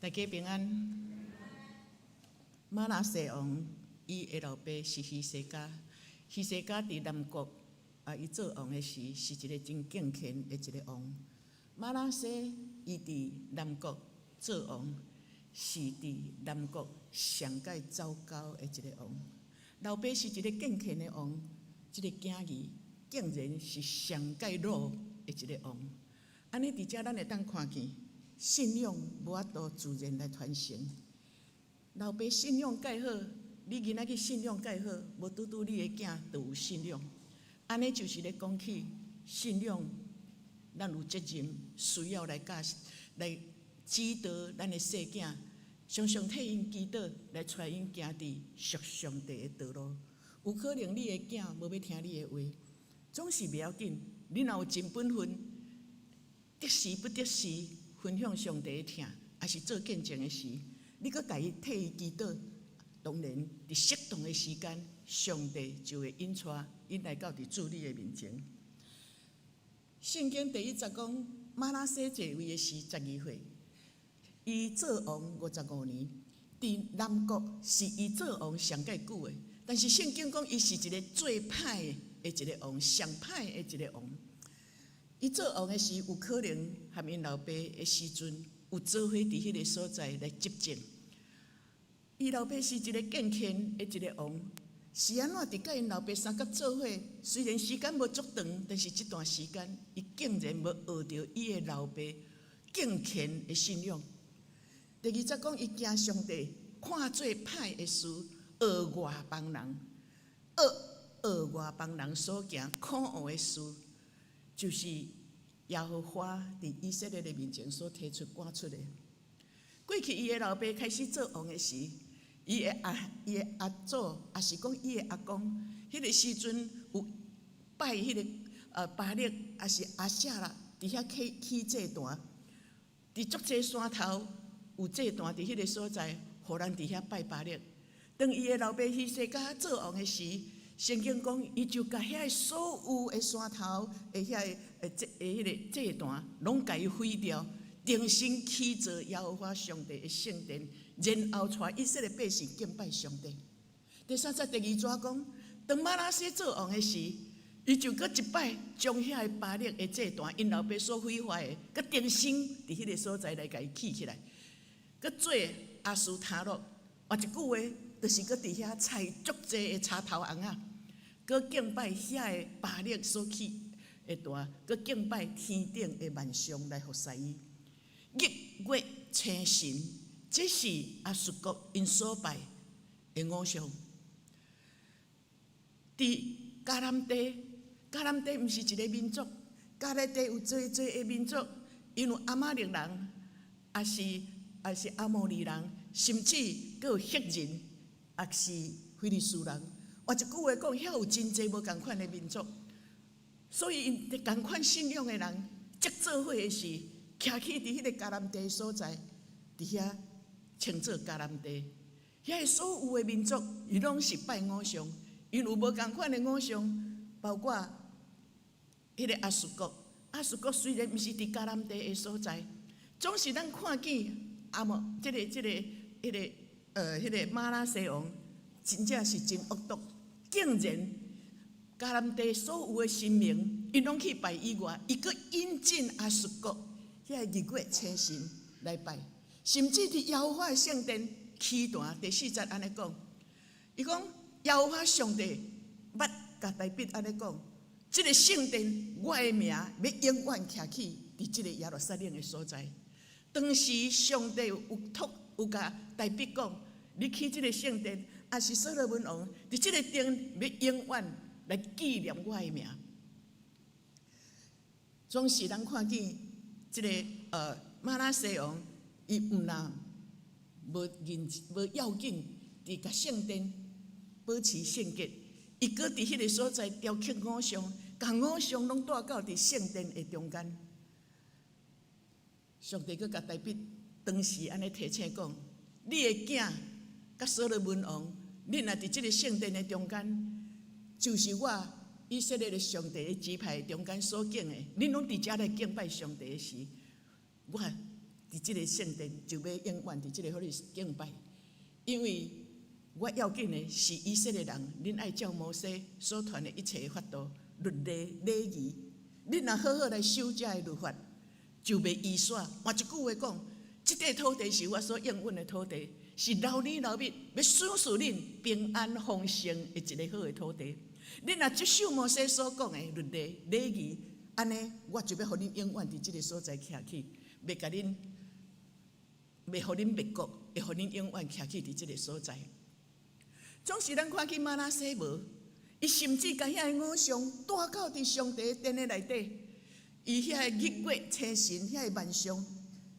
大家平安。瑪拿西王伊的老爸是希西家，希西家佇南國啊，伊做王的時是一個真敬虔的一個王。瑪拿西伊佇南國做王，是佇南國上蓋糟糕的一個王。老爸是一個敬虔的王，這個囝兒竟然是上蓋魯的一個王。按呢佇遮咱會當看見，信仰無法度自然來傳承。老爸信仰蓋好，你囡仔去信仰蓋好，無拄拄你的囝就有信仰。按呢就是咧講起信仰，咱有責任需要來教來指導咱的細囝，常常替𪜶祈禱，來帶𪜶行佇屬上帝的道路。有可能你的囝無欲聽你的話，總是袂要緊。你若有盡本分，得時不得時分享上帝的疼，抑是做見證的時，你閣共伊替伊祈禱，當然佇適當的時間，上帝就會引帶𪜶來到佇主你的面前。聖經第一節講，瑪拿西在位的時12歲，伊做王55年，佇南國是伊做王上蓋久的，但是聖經講伊是一個最歹的一個王，上歹的一個王。伊做王的時，有可能和𪜶老爸的時陣有做伙佇彼個所在來執政。伊老爸是一個敬虔的一個王，是按怎佇佮𪜶老爸相佮做伙？雖然時間無足長，但是這段時間，伊竟然無學著伊的老爸敬虔的信仰。第二節講，伊驚上帝，看做歹的事，學外邦人，學學外邦人所行可惡的事，就是耶和華佇以色列的面前所提出趕出的。過去伊的老爸開始做王的時，伊的阿祖，抑是講伊的阿公，彼個時陣有拜彼個巴力，抑是亞舍拉，佇遐起起祭壇，佇足濟山頭有祭壇佇彼個所在，予人佇遐拜巴力。當伊的老爸希西家做王的時，聖經講，伊就共遐个所有的山頭的遐个祭的彼個祭壇，攏共伊毀掉，重新起造耶和華上帝的聖殿，然後帶以色列百姓敬拜上帝。第三節第二節講，當瑪拿西做王的時，伊就閣一擺將遐个巴力的祭壇，𪜶老爸所毀壞的，閣重新佇彼個所在來共伊起起來，閣做亞斯他錄，換一句話，就是閣佇遐採足濟的插頭尪仔，閣敬拜遐个巴力所起的壇，閣敬拜天頂的萬象來服侍伊。日月星辰，這是亞述國𪜶所拜的偶像。佇迦南地，迦南地毋是一個民族，迦南地有濟濟的民族，𪜶有亞瑪力人，抑是亞摩利人，甚至閣有赫人，抑是非利士人。換一句話講，遐有真濟無仝款的民族，所以𪜶仝款信仰的人，結做伙的時，徛起佇彼個迦南地所在，佇遐稱做迦南地。遐個所有的民族，伊攏是拜偶像，𪜶有無仝款的偶像，包括彼個亞述國。亞述國雖然毋是佇迦南地的所在，總是咱看見阿摩這個這個彼個彼個瑪拿西王，真正是真惡毒，竟然迦南地所有的神明，𪜶攏去拜以外，伊閣引進亞述國遐個日月星辰來拜，甚至佇耶和華的聖殿起壇，第四節按呢講，伊講耶和華上帝捌共大衛按呢講，這個聖殿我的名欲永遠徛起佇這個耶路撒冷的所在。當時上帝有託有共大衛講，你起這個聖殿，抑是所羅門王佇這個殿欲永遠來紀念我的名。總是咱看見這個瑪拿西王，伊毋但無認無要緊，佇共聖殿保持聖潔，伊閣佇彼個所在雕刻偶像，共偶像攏帶到佇聖殿的中間。上帝閣共大衛當時按呢提醒講：你的囝佮所羅門王，恁若佇這個聖殿的中間，就是我以色列的上帝的支派中間所揀的，恁攏佇遮來敬拜上帝的時，我佇這个聖殿就欲永遠佇這个好哩敬拜，因為我要緊的是以色列人，恁愛照摩西所傳的一切的法度、律例、禮儀，恁若好好來守這个律法，就袂遺煞。換一句話講，這塊土地是我所應允的土地，是流奶流蜜，欲賞賜恁平安豐盛的一个好的土地。恁若遵守摩西所講的律例、禮儀，按呢，我就欲予恁永遠佇這个所在徛起，袂共恁，袂予恁滅國，會予恁永遠徛起佇這个所在。總是咱看見瑪拿西無，伊甚至共遐个偶像帶到佇上帝殿的內底，伊遐個日月星辰、遐個萬象，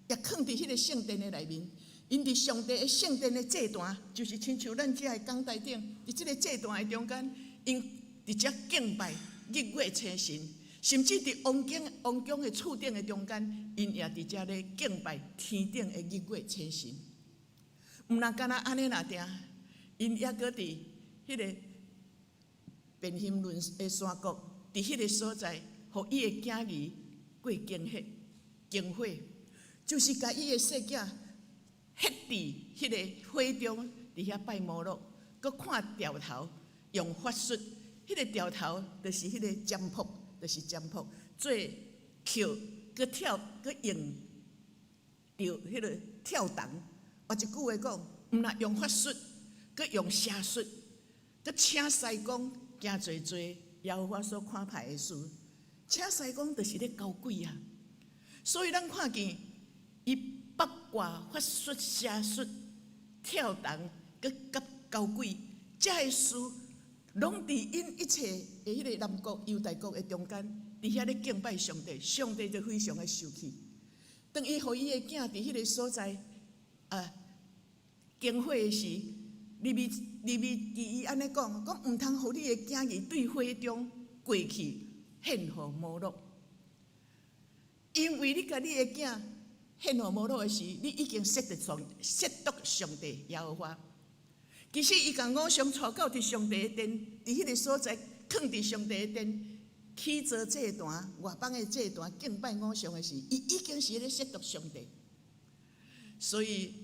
也囥佇彼个聖殿的內面。𪜶佇上帝的聖殿的祭壇，就是親像咱遮的講台頂，佇這个祭壇的中間，𪜶佇遮敬拜日月星辰，甚至佇王宮王宮的厝頂的中間，𪜶也佇遮咧敬拜天頂的日月星辰。毋但干焦按呢爾定，𪜶猶閣佇彼个便欣崙的山谷，佇彼个所在，予伊的囝兒過經血經火，就是共伊的細囝獻佇彼个火中，佇遐拜摩洛，閣看兆頭，用法術，彼个兆頭就是彼个占卜，就是占卜做抾，閣跳，閣用著彼个跳銅。換一句話講，毋但用法術，閣用邪術，閣請師公行濟濟耶和華所看歹的事，請師公就是咧交鬼啊！所以咱看見伊八卦、法術、邪術、跳銅，閣佮交鬼，這个事攏佇𪜶一切的彼個南國猶大國的中間，佇遐咧敬拜上帝，上帝就非常的受氣。當伊予伊的囝佇彼个所在啊經火的時，利未利未記伊按呢講，講毋通予你的囝兒對火中過去獻予摩洛，因為你共你的囝獻予摩洛的時，你已經褻瀆上褻瀆上帝耶和華。其實伊共偶像帶到佇上帝的殿，佇彼个所在囥佇上帝的殿，起做祭壇，外邦的祭壇敬拜偶像的時，伊已經是咧褻瀆上帝。所以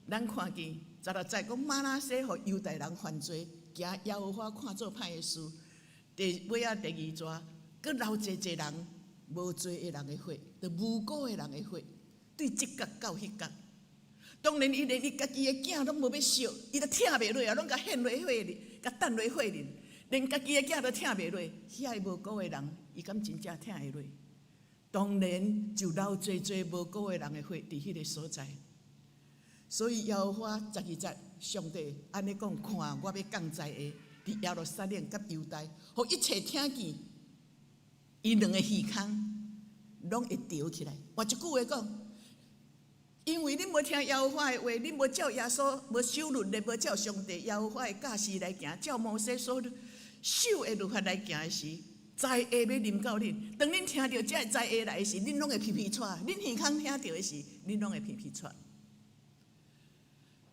咱看見16節講瑪拿西予猶大人犯罪，行耶和華看做歹的事。第尾仔第二逝，閣流濟濟人無罪的人的血，就無辜的人的血，對這角到彼角。當然，伊連伊家己的囝攏無欲惜，伊都疼袂落啊，攏共獻落火裡，共擲落火裡，連家己的囝都疼袂落，遐个無辜的人，伊敢真正疼會落？當然就流濟濟無辜的人的血佇彼个所在。所以耶和華12節，上帝按呢講，看我欲降災禍，佇耶路撒冷佮猶大，予一切聽見伊兩个耳孔攏會著起來。換一句話講，因為恁無聽耶和華的話，恁無照耶穌，無守律例，無照上帝耶和華的教示來行，照摩西所守的律法來行的時，災禍欲臨到恁。當恁聽著這个災禍來的時，恁攏會皮皮掣。恁耳孔聽著的時，恁攏會皮皮掣。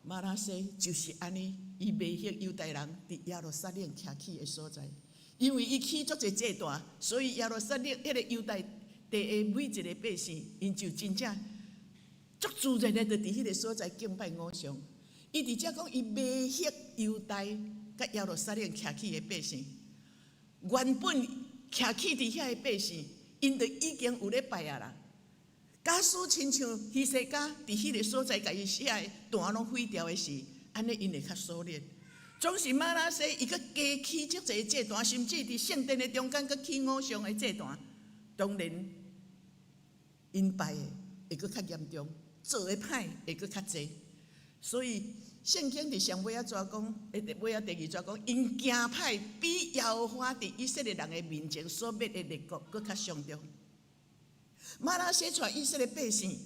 瑪拿西就是按呢，伊迷惑猶大人佇耶路撒冷徛起的所在，因為伊起足濟祭壇，所以耶路撒冷彼個猶大地的每一个百姓，𪜶就真正足自然的就佇彼个所在敬拜偶像。伊佇遮講，伊迷惑猶大佮耶路撒冷徛起的百姓，原本徛起佇遐的百姓，𪜶就已經有咧拜啊啦。假使親像希西家佇彼个所在，共伊寫的壇攏毀掉的時，按呢𪜶會較收斂。總是瑪拿西伊閣加起足濟祭壇，甚至佇聖殿的中間閣起偶像的祭壇，當然𪜶拜的會閣較嚴重，做的歹會閣較濟。所以聖經佇上尾仔怎講？尾仔第二逝講，𪜶行歹比耶和華佇以色列人的面前所滅的列國閣較傷重。瑪拿西帶以色列百姓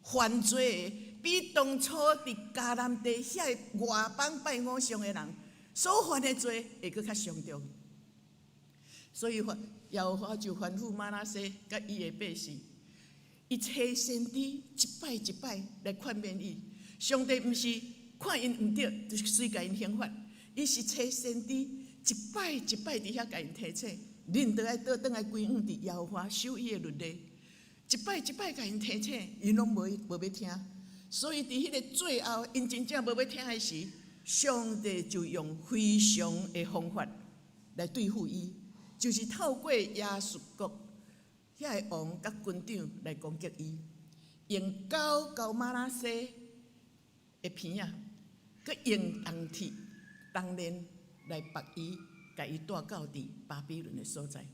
犯罪的，比當初佇迦南地遐个外邦拜偶像的人所犯的罪會閣較傷重。所以，耶和華就吩咐瑪拿西佮伊的百姓，伊差先知一擺一擺來勸勉伊。上帝毋是看𪜶毋對，就隨共𪜶刑罰。伊是差先知一擺一擺佇遐共𪜶提醒，恁著愛倒轉來歸向佇耶和華守伊的律例。一擺一擺共𪜶提醒，𪜶攏無欲聽。所以佇彼个最後，𪜶真正無欲聽的時，上帝就用非常的方法來對付伊，就是透過亞述國遐个王佮軍長來攻擊伊，用狗咬瑪拿西的鼻仔，閣用銅鐵、銅鏈來縛伊，共伊帶到佇巴比倫的所在。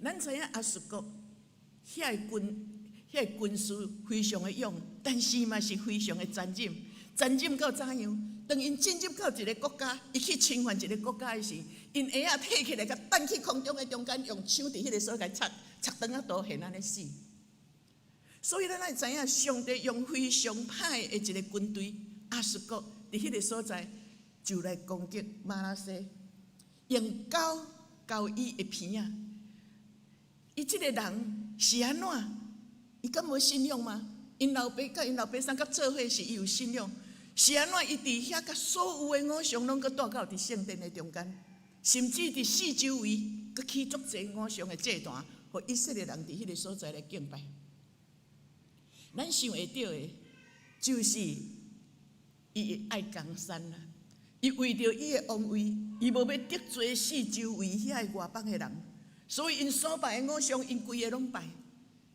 咱知影亞述國遐個軍事非常的勇，但是嘛是非常的殘忍，殘忍到怎樣？當𪜶進入到一个國家，伊去侵犯一个國家的時，𪜶鞋仔提起來，共擲去空中的中間，用槍佇彼个所在插插斷仔刀，現按呢死。所以咱愛知影，上帝用非常歹的一个軍隊，亞述國佇彼个所在就來攻擊瑪拿西，用狗咬伊的鼻仔。伊這个人是按怎？伊敢無信仰嗎？𪜶老爸佮𪜶老爸送佮做伙時，伊有信仰。是按怎？伊佇遐共所有的偶像攏閣帶到佇聖殿的中間，甚至佇四周圍閣起足濟偶像的祭壇，予以色列人佇彼个所在來敬拜。咱想會著的，就是伊愛江山啦。伊為著伊的王位，伊無欲得罪四周圍遐个外邦的人，所以𪜶所拜的偶像，𪜶規个攏拜。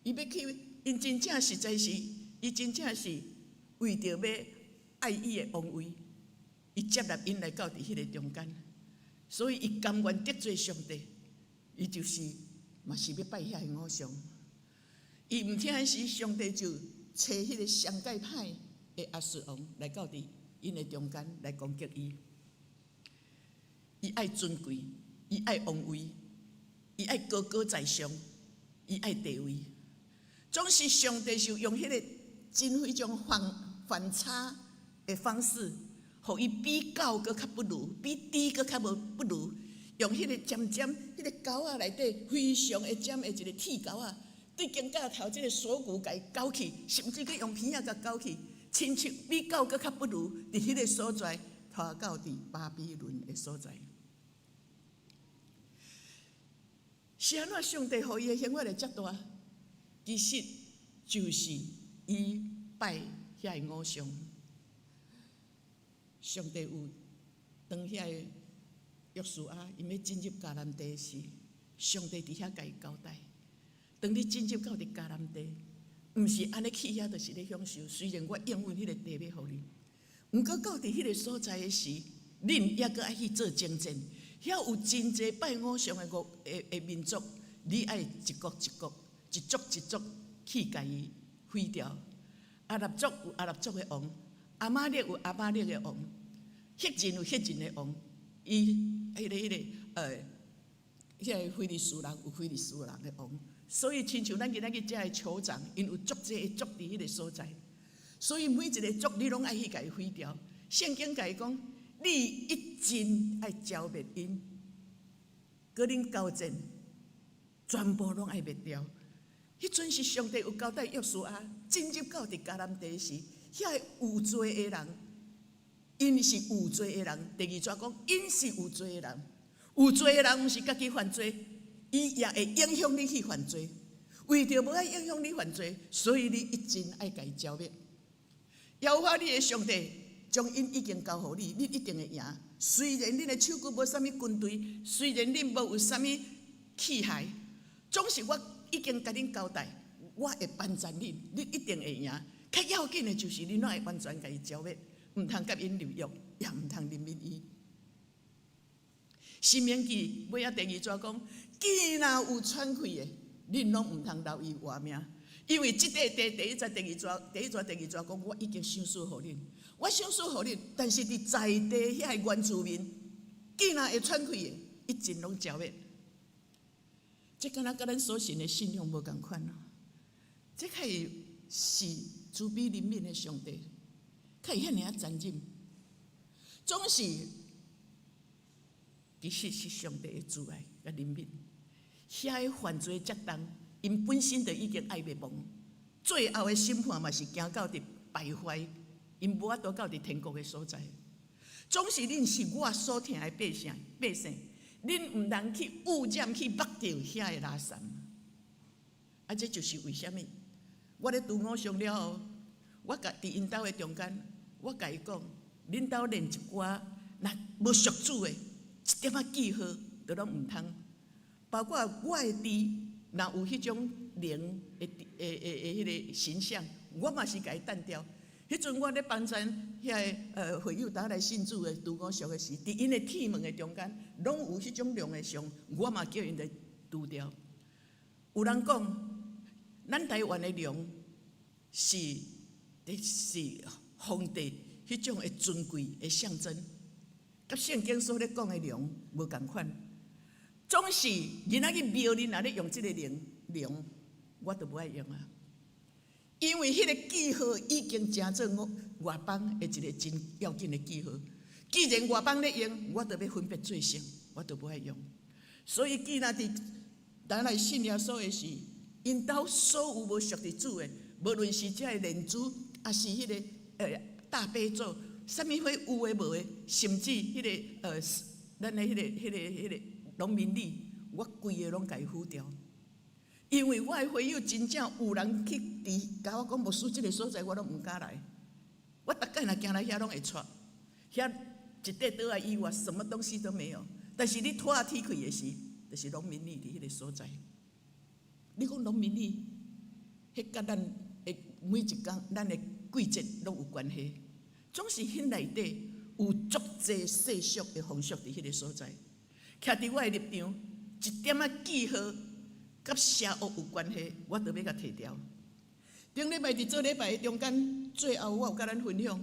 伊欲去，𪜶真正實在是，伊真正是為著欲愛伊的王位，伊接納𪜶來到佇彼个中間，所以伊甘願得罪上帝，伊就是嘛是欲拜遐个偶像。伊毋聽時，上帝就差彼个上蓋歹的亞述王來到佇𪜶的中間來攻擊伊。伊愛尊貴，伊愛王位，伊愛高高在上，伊愛地位。總是上帝就用彼个真非常反差的方式，予伊比狗閣較不如，比豬閣較無不如。用彼个尖尖、彼个鉤仔內底非常會尖的一个鐵鉤仔，對肩胛頭這个鎖骨共伊鉤去，甚至閣用鼻仔共鉤去，親像比狗閣較不如，佇彼个所在，拖到佇巴比倫的所在。是按怎上帝予伊的刑罰會遮大？其實就是伊拜遐个偶像。上帝有當遐个約書亞，𪜶欲進入迦南地時，上帝佇遐共伊交代：當你進入到佇迦南地，毋是按呢去遐，就是咧享受。雖然我應允彼个地欲予恁，毋過到佇彼个所在的時，恁猶閣愛去做征戰。遐有真濟拜偶像的國的民族，你愛一國一國、一族一族去共伊毀掉。亞蘭族有亞蘭族的王，亞瑪力有亞瑪力的王，赫人有赫人的王，伊彼个非利士人有非利士人的王。所以，親像咱今仔日遮的酋長，𪜶有足濟的族佇彼个所在，所以每一个族你攏愛去共伊毀掉。聖經共伊講，你一盡愛剿滅𪜶，閣恁交戰，全部攏愛滅掉。彼陣是上帝有交代約書亞，進入到佇迦南地時，遐个有罪的人，𪜶是有罪的人。第二節講，𪜶是有罪的人，有罪的人毋是家己犯罪，伊也會影響你去犯罪。為著無愛影響你犯罪，所以你一盡愛共伊剿滅。耶和華你的上帝將𪜶已經交予你，你一定會贏。雖然恁的手佫無啥物軍隊，雖然恁無有啥物器械，總是我已經共恁交代，我會幫助恁，你一定會贏。較要緊的就是恁愛完全共伊剿滅，毋通共𪜶立約，也毋通憐憫伊。申命記尾仔第二節講，既若有喘氣的，恁攏毋通留伊活命，因為這塊地第一節第二節，第一節第二節講，我已經賞賜予恁，我賞賜予恁，但是佇在地遐个原住民，既若會喘氣的，一盡攏剿滅。這敢若佮咱所信的信仰無仝款咯？這較會是慈悲憐憫的上帝，較會遐爾仔殘忍，總是其實是上帝的慈愛佮憐憫。遐个犯罪遮重，𪜶本身就已經愛滅亡，最後的審判嘛是行到佇敗壞，𪜶無法度到佇天國的所在。總是恁是我所疼的百姓，百姓，恁毋通去污染去縛著遐个垃圾。啊，這就是為啥物？我咧拄偶像了後，我共佇𪜶兜的中間，我共伊講，恁兜連一寡若無屬主的，一點仔記號都攏毋通。包括我的豬，若有彼種龍的的的的彼个形象，我嘛是共伊掸掉。彼陣我咧幫贊遐个會友打來信主的拄偶像的時，佇𪜶的鐵門的中間，攏有彼種龍的像，我嘛叫𪜶來除掉。有人講，咱台灣的龍是是皇帝彼種的尊貴的象徵，佮聖經所咧講的龍無仝款。總是囡仔去廟裡若咧用這个龍龍，我都無愛用啊。因為彼个記號已經成做我外邦的一个真要緊的記號。既然外邦咧用，我就欲分別做聖，我就無愛用。所以，既然佇咱來信耶穌的時，𪜶兜所有無屬佇主的，無論是這个連珠，抑是彼个大悲咒，啥物貨有的無的，甚至彼个咱的彼个農民曆，我規个攏共伊付掉。因為我的會友真正有人去佇共我講牧師，這个所在我攏毋敢來。我逐擺若行來遐攏會掣，遐一塊桌仔以外，什麼東西都沒有。但是你拖仔鐵開的時，就是農民曆佇彼个所在。你講農民曆，彼佮咱的每一工咱的季節攏有關係，總是彼內底有足濟世俗的風俗佇彼个所在。徛佇我的立場，一點仔記號佮邪惡有關係，我都欲共提掉。頂禮拜佇做禮拜的中間，最後我有佮咱分享，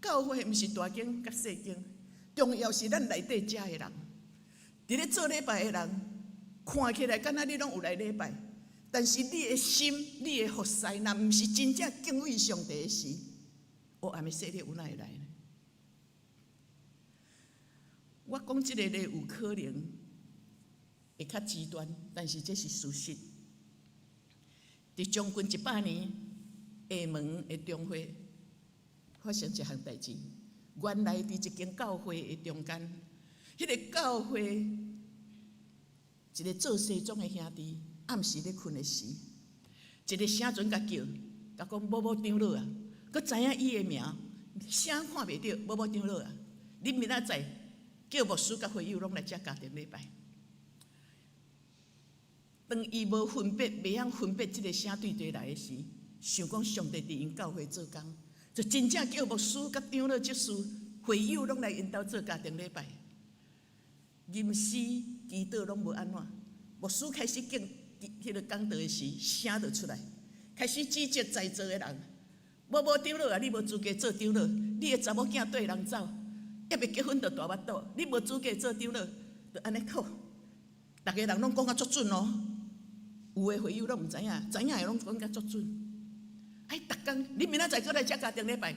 教會毋是大間佮細間，重要是咱內底遮的人。佇咧做禮拜的人，看起來敢若你攏有來禮拜，但是你的心、你的服侍，若毋是真正敬畏上帝的時，黑暗的勢力有哪會來呢？我講這個例有可能會較極端，但是這是事實。佇將近100年，廈門的中會發生一項代誌。原來佇一間教會的中間，彼个教會一个做西裝的兄弟，暗時咧睏的時，一个聲船共叫，共講某某長老啊，閣知影伊的名，聲看袂著，某某長老啊，你明仔載叫牧師佮會友攏來遮家庭禮拜。當伊無分別，袂曉分別這个聲對佗來的時，想講上帝佇𪜶教會做工，就真正叫牧師佮長老執事、會友攏來𪜶兜做家庭禮拜。吟詩祈禱攏無按怎，牧師開始講彼个講道的時，聲就出來，開始指責在座的人。某某長老啊，你無資格做長老，你的查某囝綴人走，猶未結婚就大腹肚，你無資格做長老，就按呢靠。逐个人攏講甲足準哦，有的會友攏毋知影，知影的攏講甲足準。哎，逐工你明仔載閣來遮家庭禮拜，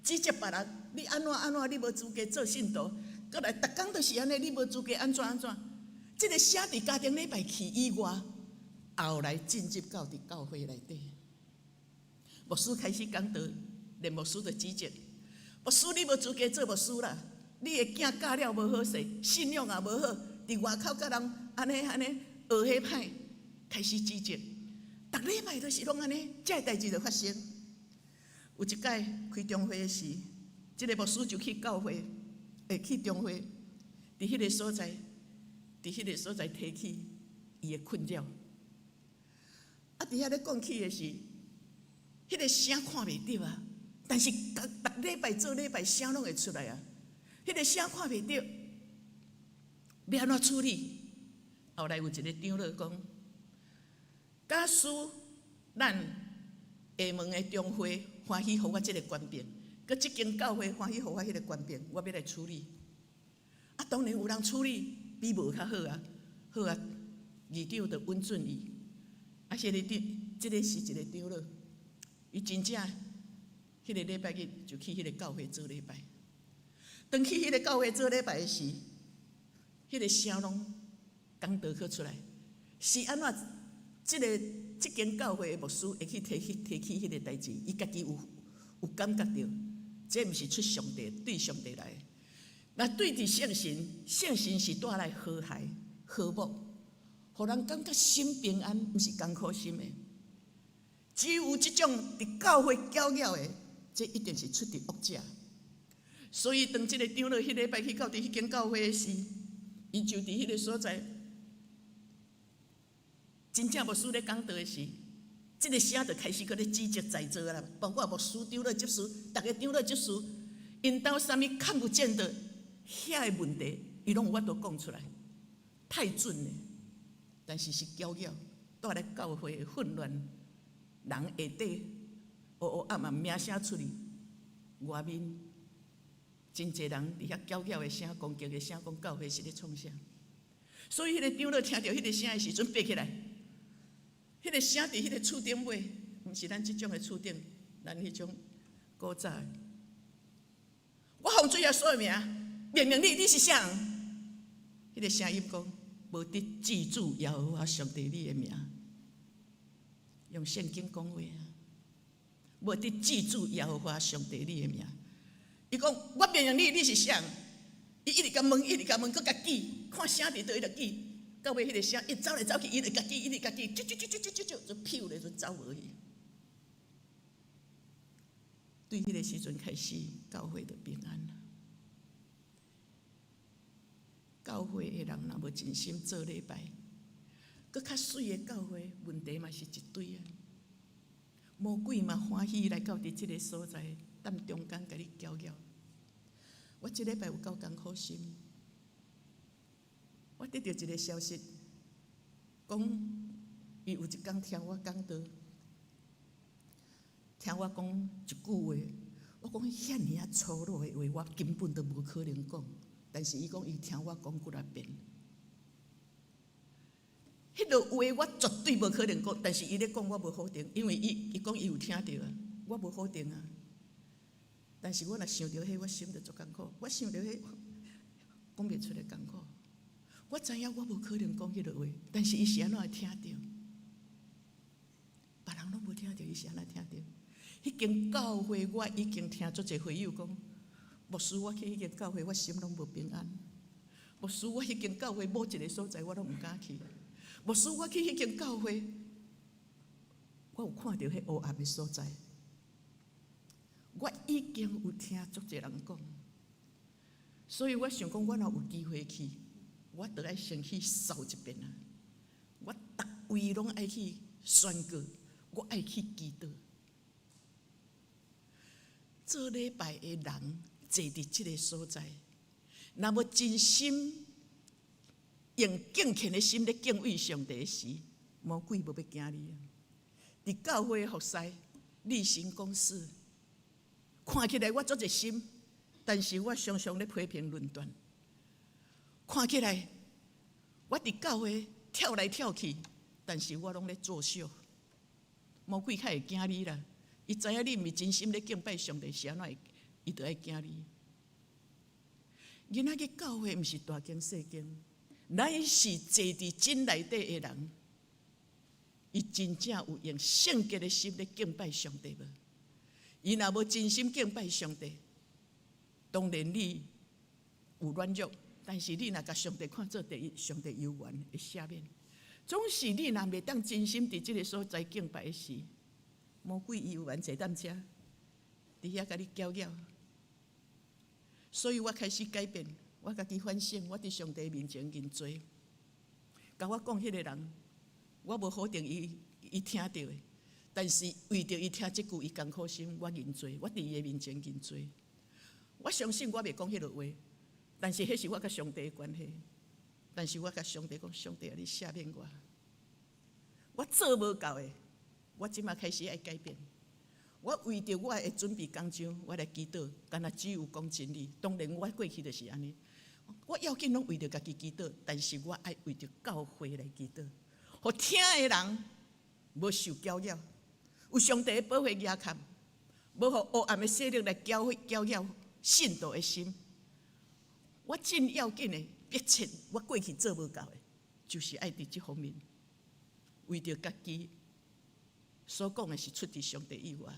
指責別人，你按怎按怎，你無資格做信徒。閣來，逐工都是按呢，你無資格按怎按怎。這个聲佇家庭禮拜去以外，後來進入到佇教會內底，牧師開始講道，連牧師就指責牧師，你無資格做牧師啦！你的囝教了無好勢，信仰也無好，佇外口佮人按呢按呢學彼歹，開始指責。逐禮拜都是攏按呢，這个代誌就發生。有一擺開中會的時，這个牧師就去教會，會去中會，佇彼个所在提起伊的困擾。啊，佇遐咧講起的時，彼个聲看袂著啊，但是逐逐禮拜做禮拜聲攏會出來啊。彼个聲看袂著，欲按怎處理？後來有一个長老講，假使咱廈門的中會歡喜予我這个權柄，閣這間教會歡喜予我彼个權柄，我欲來處理。啊，當然有人處理比無較好啊，好啊，議長就允准伊。啊，這个長，這个是一个長老，伊真正彼个禮拜日就去彼个教會做禮拜。當去彼个教會做禮拜的時，彼个聲攏講道課出來，是按怎？這个這間教會的牧師會去提起彼個代誌，伊家己有感覺著，這毋是出上帝對上帝來的。若對佇聖神，聖神是帶來和諧、和睦，予人感覺心平安，毋是艱苦心的。只有這種佇教會攪擾的，這一定是出佇惡者。所以當這个長老彼禮拜去到佇彼間教會的時，伊就佇彼个所在，真正牧師咧講道的時，這个聲就開始閣咧指責在座啦，包括牧師、長老、執事，逐个長老、執事，𪜶兜啥物看不見的遐个問題，伊攏有法度講出來，太準了。但是是攪擾，帶來教會的混亂，人下底烏烏暗暗名聲出去，外面真濟人佇遐攪擾的聲、攻擊的聲，講教會是咧創啥？所以彼个長老聽著彼个聲的時陣，爬起來，彼个聲佇彼个厝頂尾，毋是咱這種的厝頂，咱彼種古早的。我奉主耶穌的名，命令你，你是啥人？彼個聲音講：無得記住耶和華上帝你的名，用聖經講話啊！無得記住耶和華上帝你的名。伊講：我命令你，你是啥人？伊一直共問，一直共問，閣共記，看聲佇佗伊就記。到尾彼个聲一走來走去，伊就共記，一直共記，啾啾啾啾啾啾，就飄咧就走無去。對彼个時陣開始，教會就平安啦。教會的人若無盡心做禮拜，閣較媠的教會問題嘛是一堆啊。魔鬼嘛歡喜來到佇這个所在，踮中間共你攪擾。我這禮拜有夠艱苦心，我得著一个消息，講伊有一工聽我講道，聽我講一句話，我講遐爾仔粗魯的話，我根本都無可能講。但是伊講伊聽我講幾若遍，彼个話我絕對無可能講，但是伊咧講我無否定，因為伊講伊有聽著啊，我無否定啊。但是我若想著彼，我心就足艱苦。我想著彼，講袂出來艱苦。我知影我無可能講彼个話，但是伊是按怎會聽著？別人攏無聽著，伊是按怎聽著？彼間教會我已經聽足濟會友講，牧師我去彼間教會，我心攏無平安。牧師我彼間教會某一个所在我攏毋敢去。牧師我去彼間教會，我有看著彼烏暗的所在。我已經有聽足濟人講，所以我想講，我若有機會去，我著愛先去掃一遍啊！我逐位攏愛去宣告，我愛去祈禱。做禮拜的人坐佇這个所在，若無真心用敬虔的心咧敬畏上帝時，魔鬼無欲驚你啊！佇教會服侍，例行公事，看起來我足熱心，但是我常常咧批評論斷。看起來我佇教會跳來跳去，但是我攏咧作秀。魔鬼較會驚你啦，伊知影你毋是真心咧敬拜上帝，是按怎會，伊就愛驚你。囡仔去教會毋是大間細間，乃是坐佇真內底的人，伊真正有用聖潔的心咧敬拜上帝無？伊若無真心敬拜上帝，當然你有軟弱，但是你若共上帝看做第一，上帝猶原會赦免。總是你若袂當真心佇這个所在敬拜時，魔鬼伊有緣坐踮遮，佇遐共你攪擾。所以我開始改變，我家己反省，我佇上帝面前認罪。共我講彼个人，我無否定伊，伊聽著的，但是為著伊聽這句，伊艱苦心，我認罪，我佇伊的面前認罪。我相信我袂講彼个話，但是彼是我佮上帝的關係。但是我共上帝講，上帝啊，你赦免我，我做無夠的，我這馬開始愛改變。我為著我的準備講章，我來祈禱，敢若只有講真理。當然，我過去就是按呢。我要緊攏為著家己祈禱，但是我愛為著教會來祈禱，予聽的人無受攪擾，有上帝的保護遮蓋，無予黑暗的勢力來攪攪擾信徒的心。我真要緊的，迫切我過去做無夠的，就是愛佇這方面，為著家己所講的是出自上帝以外，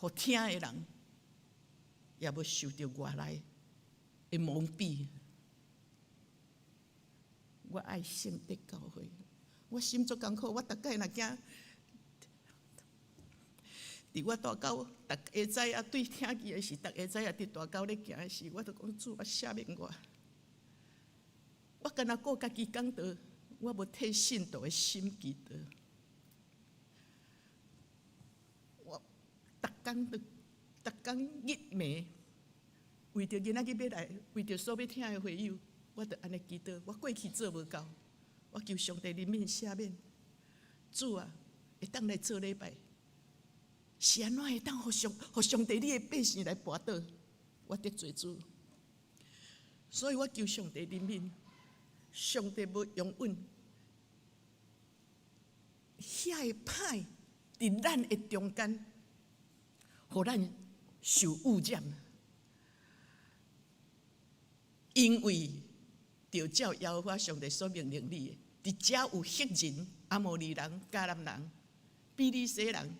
予聽的人也無受著外來的蒙蔽。我愛聖德教會，我心足艱苦。我逐擺若驚佇我大狗，逐家知影對聽見的時，逐家知影佇大溝咧行的時，我就講主啊，赦免我。我干焦顧家己講道，我無替信徒的心祈禱。我逐工都逐工日暝，為著今仔日欲來，為著所欲聽的會友，我就按呢祈禱。我過去做無夠，我求上帝憐憫赦免。主啊，會當來做禮拜，是按怎會當予上予上帝你的百姓來跋倒？我得罪主，所以我求上帝憐憫。上帝無容忍遐个歹佇咱的中間，予咱受污染，因為著照耶和華上帝所命令你的，佇遮有赫人、阿摩利人、迦南人、比利洗人、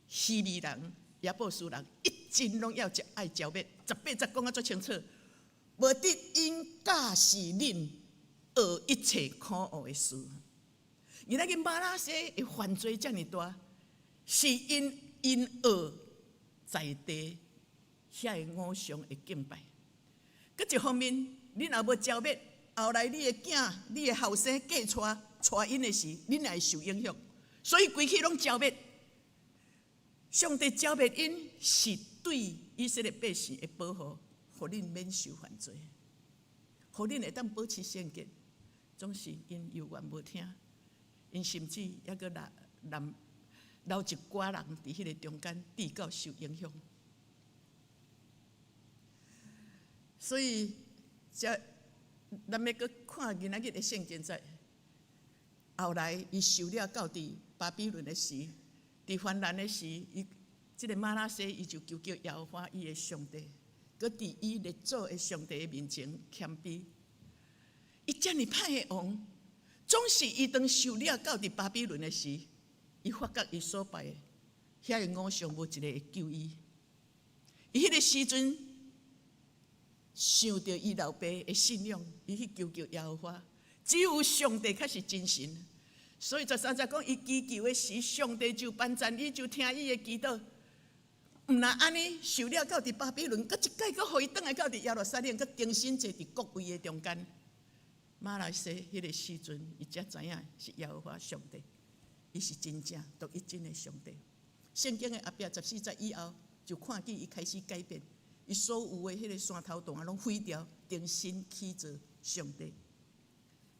希未人、耶布斯人，一盡攏要愛剿滅。18節講甲足清楚，無得𪜶教示恁學一切可惡的事。而那個瑪拿西的犯罪遮爾大，是因𪜶學在地遐个偶像的敬拜。閣一方面，恁若無剿滅，後來你的囝、你的後生繼娶娶𪜶的時，恁也會受影響。所以規氣攏剿滅。上帝剿滅𪜶是對以色列百姓的保護，予恁免受犯罪，予恁會當保持聖潔。總是𪜶猶原無聽，𪜶甚至猶閣留留一寡人佇彼個中間，直到受影響。所以，這咱欲閣看今仔日的聖經節。後來，伊受了到佇巴比倫的時，佇患難的時，伊這個瑪拿西伊就求叫耶和華伊的上帝，閣佇伊列祖的上帝的面前謙卑。伊遮爾歹的王，總是伊當受了到佇巴比倫的時，伊發覺伊所拜的遐个偶像無一个會救伊。伊彼个時陣想著伊老爸的信仰，伊去求求耶和華，只有上帝較是真神。所以13節講，伊祈求的時，上帝就幫贊伊，就聽伊的祈禱。毋但按呢，受了到佇巴比倫，閣一擺閣予伊轉來到佇耶路撒冷，閣重新坐佇國位的中間。瑪拿西彼个時陣，伊才知影是耶和華上帝，伊是真正獨一真的上帝。聖經的後壁14節以後，就看見伊開始改變，伊所有的彼個山頭壇攏毀掉，重新起做上帝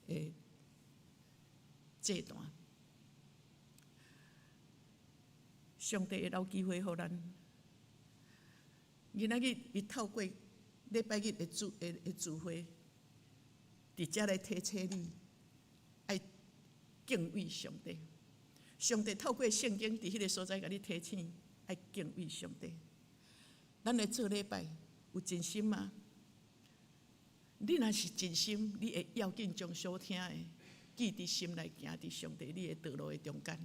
的祭壇。上帝會留機會予咱。今仔日伊透過禮拜日的聚的的聚會，佇遮來提醒你，愛敬畏上帝。上帝透過聖經佇彼个所在共你提醒，愛敬畏上帝。咱來做禮拜有真心嗎？你若是真心，你會要緊將所聽的記佇心內，行佇上帝你的道路的中間。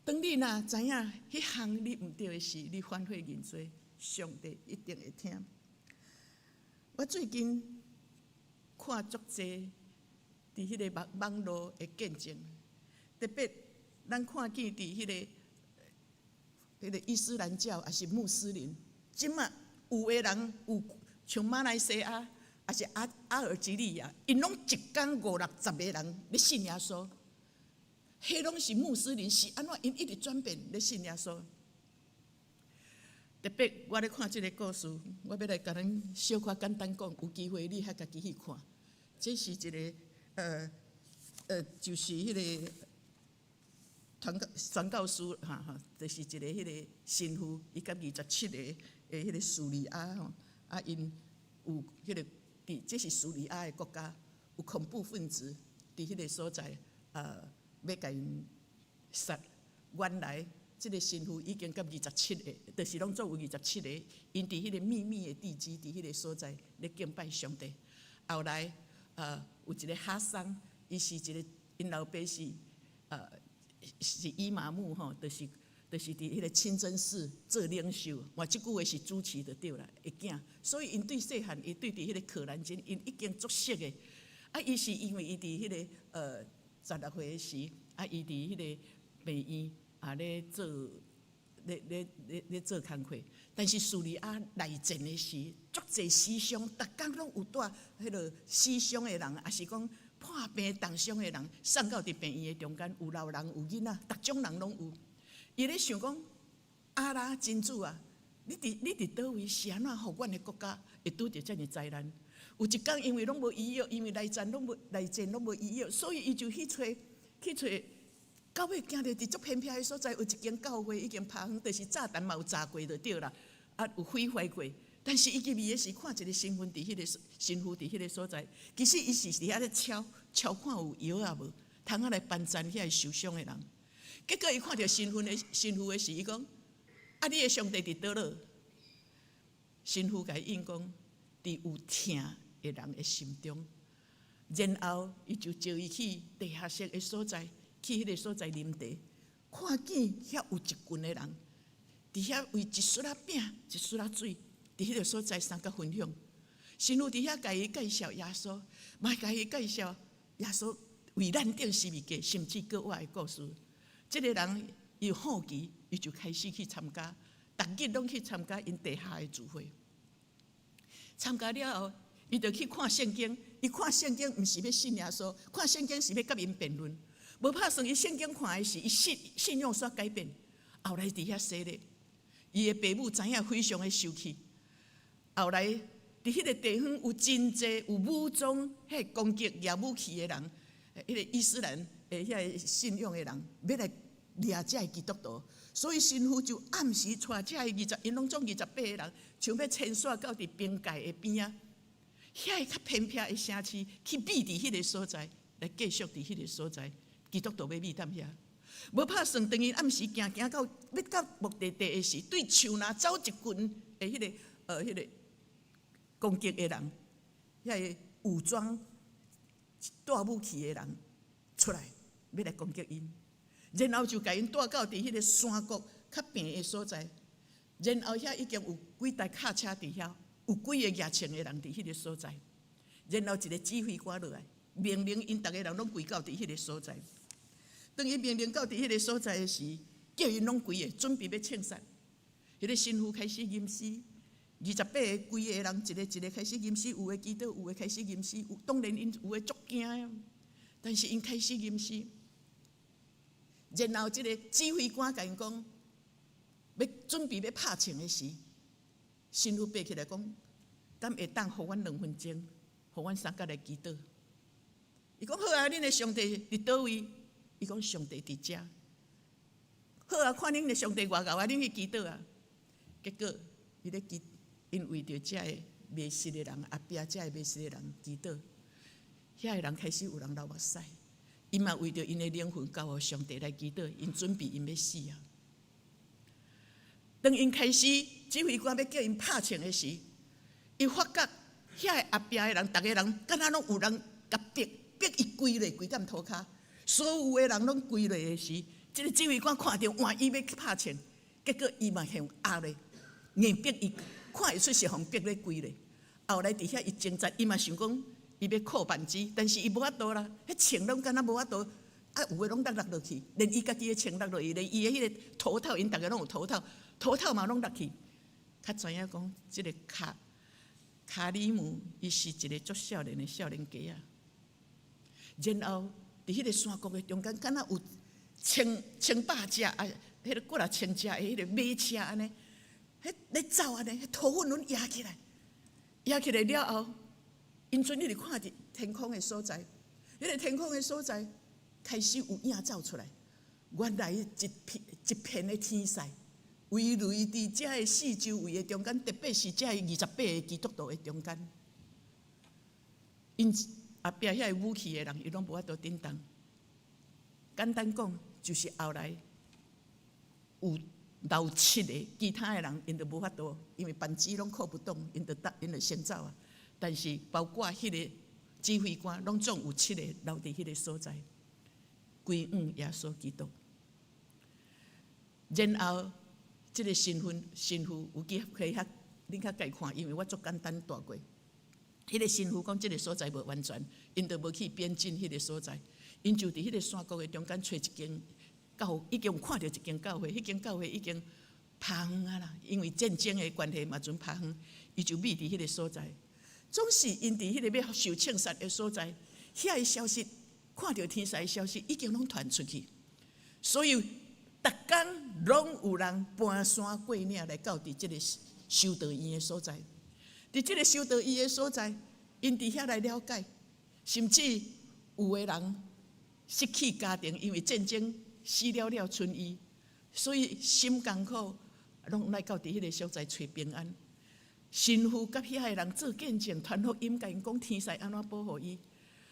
當你若知影彼項你毋對的時，你反悔認罪，上帝一定會聽。我最近看足濟佇彼个網網路的見證，特別咱看見佇彼个伊斯蘭教，抑是穆斯林，這馬有的人有像馬來西亞，抑是阿阿爾及利亞，𪜶攏一工五六十个人咧信耶穌。彼攏是穆斯林，是按怎？𪜶一直轉變咧信耶穌。特別我咧看這个故事，我欲來共恁小可簡單講，有機會你較家己去看。這是一个就是彼个傳教傳教士，哈哈，就是一个彼个神父，伊佮27个的彼个敘利亞吼，啊，𪜶有彼个佇，這是敘利亞的國家，有恐怖分子佇彼个所在，欲共𪜶殺。原來這个神父已經佮二十七个，就是攏總有二十七个，𪜶佇彼个秘密的地址，佇彼个所在咧敬拜上帝。後來，有一个哈桑，伊是一个，𪜶老爸是，是伊瑪目吼，就是佇彼个清真寺做領袖，換這句話是主持就對啦，的囝，所以𪜶對細漢，伊對佇彼个可蘭經，𪜶已經足熟的。啊，伊是因為伊佇彼个16歲的時，啊，伊佇彼个病院，啊咧做咧咧咧咧做工課，但是敘利亞內戰的時，足濟死傷，逐工攏有帶彼個死傷的人，抑是講破病重傷的人，送到佇病院的中間，有老人有囡仔，逐種人攏有。伊咧想講，阿拉真主啊，你佇佗位是按怎予阮的國家會拄著遮爾災難？有一工因為攏無醫藥，因為內戰攏無內戰攏無醫藥，所以伊就去揣去揣。到尾行著佇足偏僻的所在，有一間教會已經拍遠，就是炸彈嘛有炸過就對啦，啊有毀壞過。但是伊入去的時，看一個神父佇彼個神父佇彼個所在，其實伊是佇遐咧敲敲看有藥啊無，通啊來幫贊遐個受傷的人。結果伊看著神父的時，伊講：啊，你的上帝佇佗落？神父共伊應講：佇有疼的人的心中。然後伊就召伊去地下室的所在。去彼個所在啉茶，看見遐有一群的人，佇遐為一撮仔餅、一撮仔水，佇彼個所在相佮分享。神父佇遐共伊介紹耶穌，嘛共伊介紹耶穌為咱釘十字架，甚至閣活的故事。這個人伊有好奇，伊就開始去參加，逐日攏去參加𪜶地下的聚會。參加了後，伊就去看聖經。伊看聖經毋是欲信耶穌，看聖經是欲佮𪜶辯論。無拍算，伊聖經看的時，伊信仰煞改變。後來佇遐洗禮，伊的爸母知影非常的生氣。後來佇彼個地方有真濟有武裝，彼個攻擊舉武器的人，彼個伊斯蘭的遐個信仰的人，欲來掠這个基督徒，所以神父就暗時帶這个二十，𪜶攏總28個人，想欲遷徙到佇邊界的邊仔，遐個較偏僻的城市，去避佇彼個所在，來繼續佇彼個所在。基督徒欲避踮遐，無拍算，當𪜶暗時行行到欲到目的地的時，對樹林走一群的彼個攻擊的人，遐個武裝帶武器的人出來，欲來攻擊𪜶，然後就共𪜶帶到佇彼個山谷較平的所在，然後遐已經有幾台卡車佇遐，有幾個舉槍的人佇彼個所在，然後一個指揮官落來，命令𪜶逐个人攏跪到佇彼個所在。當伊命令到佇彼個所在的時，叫𪜶攏跪的，準備欲槍殺。彼個神父開始吟詩，28個跪的人，一個一個開始吟詩，有的祈禱，有的開始吟詩，有當然𪜶有的足驚的，但是𪜶開始吟詩。然後這個指揮官共𪜶講，欲準備欲拍槍的時，神父爬起來講，敢會當予阮2分鐘，予阮三個來祈禱。伊講好啊，恁的上帝佇佗位？伊講上帝佇遮。好啊，看恁的上帝偌𠢕啊，恁去祈禱啊。結果伊咧祈，𪜶為著遮个迷失的人，後壁遮个迷失的人祈禱，遐个人開始有人流目屎。𪜶嘛為著𪜶的靈魂交予上帝來祈禱，𪜶準備𪜶欲死啊。當𪜶開始指揮官欲叫𪜶拍槍的時，伊發覺遐個後壁的人，逐个人敢若攏有人共逼逼伊跪落，跪踮塗跤。所有的人攏跪落的時，這個指揮官看著換伊欲去拍槍，結果伊嘛向壓咧，硬逼伊看會出是予逼咧跪咧。後來佇遐伊掙扎，伊嘛想講伊欲扣扳機，但是伊無法度啦，彼槍攏敢若無法度，啊有的攏落落落去，連伊家己的槍落落去，連伊的彼個頭套，𪜶逐个攏有頭套，頭套嘛攏落去。較知影講，這個卡里姆，伊是一個足少年的少年家仔。然後佇彼個山谷的中間，敢若有千千百隻啊，彼個幾若千隻的彼個馬車按呢，彼咧走按呢，彼塗粉攏壓起來，壓起來了後，𪜶陣一直看佇天空的所在，彼個天空的所在開始有影走出來，原來一片一片的天使圍圍佇遮个四周圍的中間，特別是遮個28個基督徒的中間，𪜶後壁遐個武器的人，伊攏無法度振動。簡單講，就是後來有留七個，其他的人𪜶就無法度，因為扳機攏扣不動，𪜶就得𪜶就先走啊。但是包括彼個指揮官，攏總有七個留佇彼個所在，歸向耶穌基督。然後，這個神父神父有機會較恁較家看，因為我足簡單帶過。彼個神父講，這個所在無安全，𪜶就無去邊境彼個所在，𪜶就佇彼個山谷的中間揣一間教，已經有看著一間教會，彼間教會已經拍昏啊啦，因為戰爭的關係嘛，陣拍昏，伊就覕佇彼個所在。總是𪜶佇彼個欲受槍殺的所在，遐个消息，看著天使的消息已經攏傳出去，所以逐工攏有人搬山過嶺來到佇這個修道院的所在。佇這個修道院的所在，𪜶佇遐來了解，甚至有的人失去家庭，因為戰爭死了了賰伊，所以心艱苦，攏來到佇彼個所在揣平安。神父佮遐个人做見證，傳福音，共𪜶講天使按怎保護伊。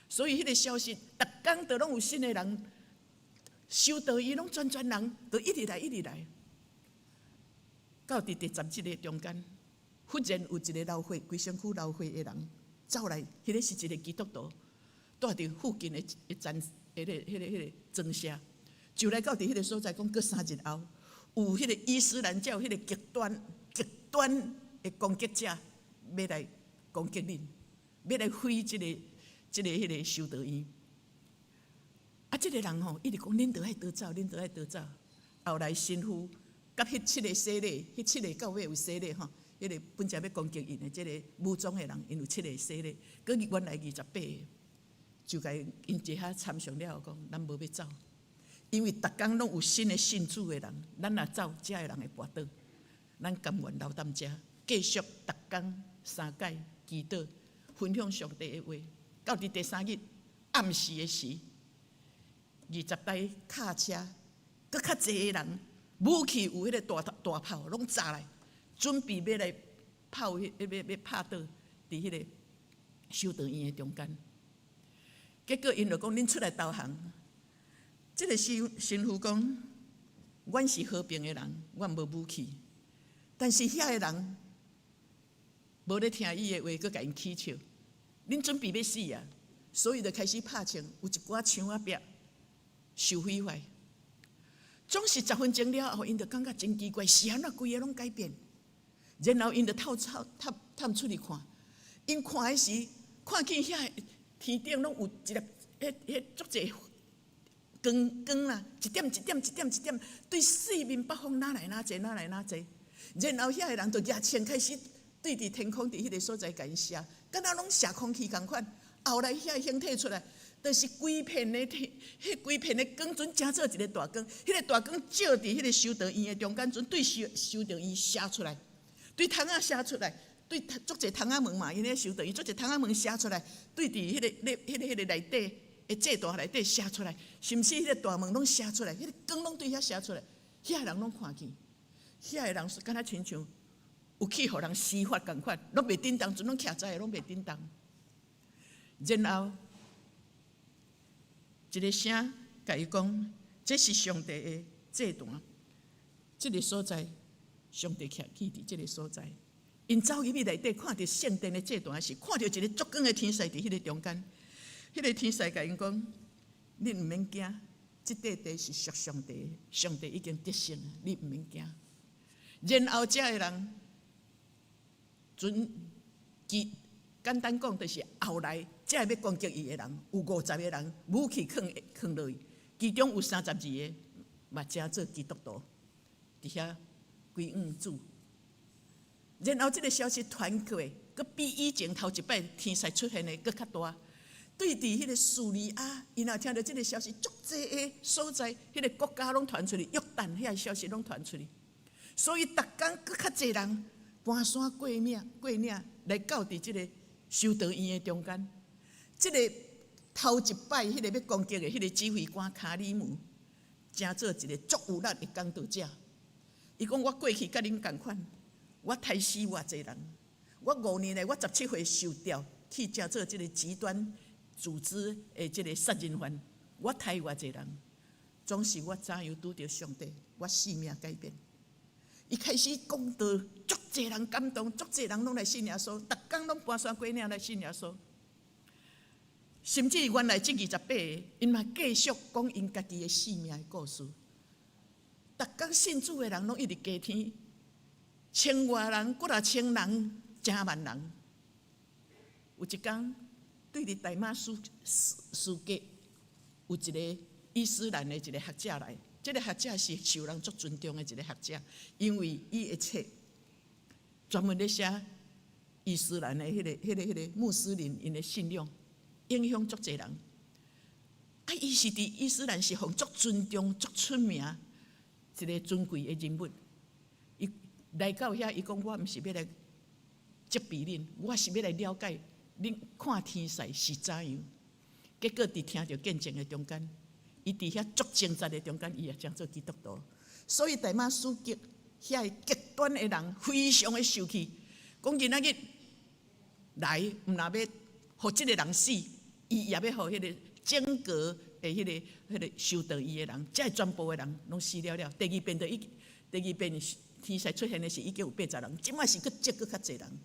所以彼個消息，逐工都攏有新的人修道院，攏全全人都一直來，一直來。到佇第10日的中間，忽然有一個流血、規身軀流血的人走來，彼個是一個基督徒，蹛佇附近的一站、彼個莊舍，就來到佇彼個所在，講閣3日後，有彼個伊斯蘭教彼個極端、極端的攻擊者欲來攻擊恁，欲來毀這個修道院。啊，這個人吼一直講，恁著愛逃走，恁著愛逃走。後來神父佮彼七个洗禮，彼七个到尾有洗禮吼，彼個本來欲攻擊𪜶的這个武裝的人，𪜶有七个洗禮，閣原來28個，就共𪜶坐遐參詳了後講，咱無欲走，因為逐工攏有新的信主的人，咱若走，遮的人會跋倒，咱甘願留踮遮，繼續逐工三擺祈禱，分享上帝的話。到佇第三日暗時的時，20台卡車，閣較濟的人，武器有彼個大大炮攏紮來，準備欲來炮，欲欲拍倒佇彼個修道院的中間。結果𪜶就講：恁出來投降。這個神父講：阮是和平的人，阮無武器。但是遐个人無咧聽伊的話，閣共𪜶起笑。恁準備欲死啊！所以就開始拍槍，有一寡牆仔壁受毀壞。總是10分鐘了後，𪜶就感覺真奇怪，是按怎規个攏改變？然後𪜶就透透探探出去看，𪜶看的時，看見遐天頂攏有一粒，彼彼足濟光光啦，一點一點一點一點，對四面八方哪來哪濟，哪來哪濟。然後遐个人就舉槍開始對佇天空佇彼个所在共𪜶射，敢若攏射空氣仝款。後來遐形體出來，就是規片的天，彼規片的光陣成做一个大光，彼个大光照佇彼个修道院的中間，陣對修道院射出來，對窗仔射出來，對足濟窗仔門嘛，𪜶咧修道院足濟窗仔門射出來，對佇彼个咧、彼個內底的祭壇內底射出來，甚至彼个大門攏射出來，彼个光攏對遐射出來，遐人攏看見，遐个人敢若親像有去予人施法仝款，攏袂振動，陣攏徛在，攏袂振動。然後一个聲共伊講：這是上帝的祭壇，這个所在，上帝徛起佇這个所在。𪜶走入去內底，看著聖殿的祭壇時，看著一个足光的天使佇彼个中間。彼个天使共𪜶講：恁毋免驚，這塊地是屬上帝的，上帝已經得勝，你毋免驚。然後遮的人，準其簡單講，就是後來遮個欲攻擊伊的人，有50個人武器囥囥落去，其中有32個嘛成做基督徒，佇遐歸向主。然後這个消息傳過，閣比以前頭一擺天使出現的閣較大。對佇彼个敘利亞，𪜶若聽著這个消息，足濟个所在，彼个國家攏傳出去，約旦遐消息攏傳出去。所以逐工閣較濟人搬山過嶺過嶺來到佇這个修道院的中間。這个頭一擺彼个欲攻擊的彼个指揮官卡里姆，成做一个足有力的講道者。伊講我過去佮恁仝款，我刣死偌濟人，我5年來我17歲受調去成做這个極端組織的這个殺人犯，我刣偌濟人，總是我怎樣拄著上帝，我性命改變。伊開始講道，足濟人感動，足濟人攏來信耶穌，逐工攏搬山過嶺來信耶穌。甚至原來這28個，𪜶嘛繼續講𪜶家己的性命的故事。逐工信主的人攏一直加添，千外人，幾若千人，成萬人。有一工，對佇大馬士革有一个伊斯蘭的一个學者來，這个學者是受人足尊重的一个學者，因為伊的冊專門咧寫伊斯蘭的彼個穆斯林𪜶的信仰，影響足濟人。啊，伊是佇伊斯蘭是予足尊重、足出名一个尊貴的人物。伊來到遐，伊講我毋是欲來責備恁，我是欲來了解恁看天使是怎樣。結果佇聽著見證的中間，伊佇遐足掙扎的中間，伊也成做基督徒。所以大馬士革遐个極端的人非常的受氣，講今仔日來，毋若欲予這个人死，伊也欲予彼个整個的彼個修道院的人，這全部的人攏死了了。第二遍就已，第二遍天使出現的時，已經有80人，這擺是閣積閣較濟人。